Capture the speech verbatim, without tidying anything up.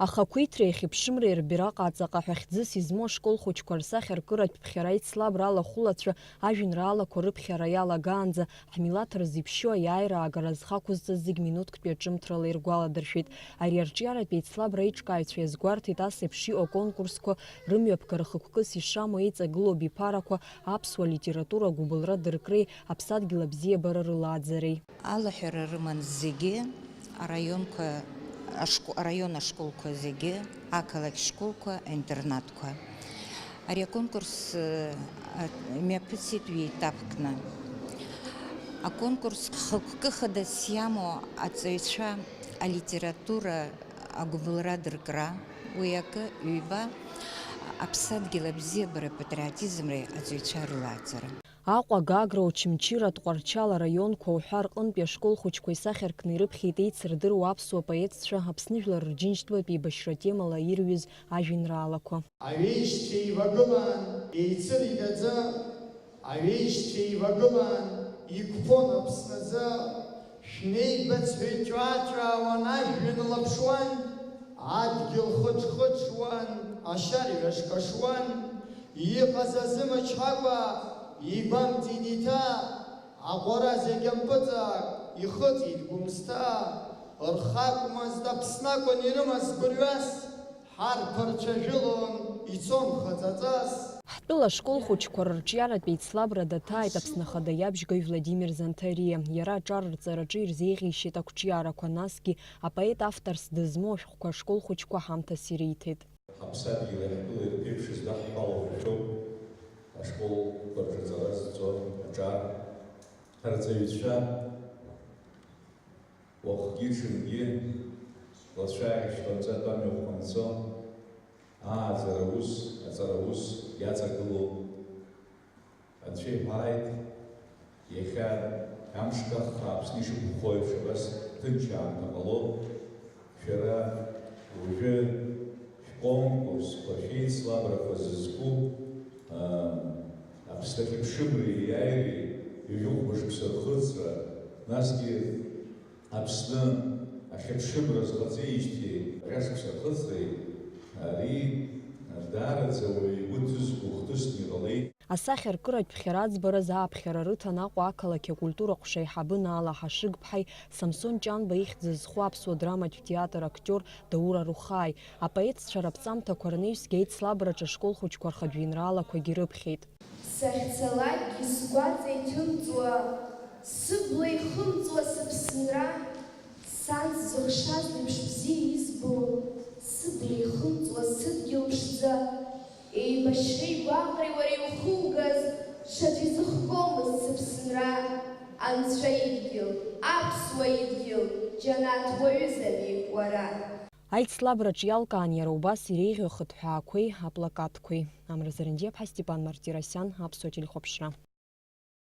Ахақәиҭреи ахьыԥшымреи рбираҟ аҵаҟа ҳәа хьӡыс измоу ашкол хәыҷқәа рсахьаркыратә ԥхьара аицлабра алахәылацәа ажәеинраалақәа рыԥхьара иалагаанӡа, ҳмилаҭ рзеиԥшьоу аиааира аагара зхы ақәызҵаз зегь минуҭктәи аҿымҭрала иргәаладыршәеит. Ари арҿиаратә еицлабра аиҿкааҩцәа иазгәарҭеит ас еиԥш иҟоу аконкурсқәа рымҩаԥгара хықәкыс ишамоу еиҵагылоу абиԥарақәа аԥсуа литература агәыбылра дыркреи аԥсадгьыл абзиабара рылааӡареи. Алаҳәара рыман зегьы араионқәа, ашко-, араион ашколқәа зегьы, ақалақь школқәа, аинтернатқәа. Ари аконкурс, э, а, мҩаԥысит ҩеитапкны. Аконкурс хықәкы хадас иамоу аҵаҩцәа алитература агәыбылра дыркра, уи акы, ҩба, аԥсадгьыл абзиабара апатриотизмреи аҵаҩцәа рылааӡара. Аҟәа, Гагра, Очамчыра, Тҟәарчал араионқәа уҳәа рҟынтәи ашкол хәыҷқәа исахьаркны ирыԥхьеит еицырдыруа аԥсуа поетцәа, Аԥсны Жәлар Рџьынџьтәылатә еибашьра темала ирҩыз ажәеинраалақәа. Аҩеишьцәа еивагылан еицыргаӡа, аҩеишьцәа еивагылан иқәԥон Аԥсназы. Шәнеибац ҳәа иҵәаа-ҵәаауан, ажәҩан лаԥшуан, адгьыл хыҽ-хыҽуан, ашьа рҩаш кашуан, иҟаз азымчҳакәа, игәамҵит иҭа, аҟәара зегь ампыҵак ихыҵит Гәымсҭа. Рхы акәмызт, Аԥсны акәын ирымаз гәырҩас, ҳарԥарцәа жәылон, ицон хаҵаҵас. Ҳтәыла ашкол хәыҷқәа рырҿиаратә еицлабра даҭааит Аԥсны Ахада иабжьгаҩ Владимир Занҭариа. Иара аҿар рҵараҿы ирзеиӷьеишьеит ақәҿиарақәа, насгьы апоет авторс дызмоу ашәҟәқәа ашкол хәыҷқәа ҳамҭас ириҭеит. Ҳаԥсадгьыли ҳтәылеи рԥеиԥш здаҳҳәалоу ҳәа шәоуп ашколқәа рҿы аҵара зҵо аҿар. Ҳарҵаҩцәа уахгьы-ҽынгьы лацәааихьшьқәа нҵәамҩахәқәа нҵәо, ааӡара ус, аҵара ус иаҵагылоуп. Анцәа иҳәааит, иахьа амшгахха Аԥсны ишықәхо еиԥш абас ҭынч аамҭа ҟало. Шәара уажәы шәконкурсқәа, шәеицлабрақәа зызку, аа, Аԥсны ахьыԥшымреи аиааиреи ҩажәи хәба шықәса рхыҵра, насгьы Аԥсны ахьыԥшымра зхаҵеижьҭеи жәа шықәса рхыҵреи, ари даараӡа ауаҩы игәы ҭызго хҭысны иҟалеит. Асахьаркыратә ԥхьара аӡбараз ааԥхьара рыҭан Аҟәа ақалақь акультура ҟәша аиҳабы Наала Ҳашыг-ԥҳаи Самсон Ҷанба ихьӡ зху аԥсуа драматә театр актиор Даур Арухааи. Апоетцәа раԥҵамҭақәа рнаҩсгьы аицлабраҿы ашкол хәыҷқәа рхатә жәеинраалақәагьы рыԥхьеит. Сахьцалакгьы сгәаҵа иҭымҵуа, сыбла ихымҵуа сыԥсынра, сан сзыхшаз леиԥш бзиа избо, сыбла ихымҵуа сыдгьыл ԥшӡа, еибашьреи гәаҟреи уара иухугаз, ҽаӡә изыхгомызт сыԥсынра, Анцәа идгьыл, аԥсуа идгьыл, џьанаҭ уаҩызами уара? Аицлабраҿ иалкаан иара убас иреиӷьу ахыҭҳәаақәеи аплакатқәеи. Амра Зарандиаԥҳа, Степан Мартиросиан, Аԥсуа телехәаԥшра.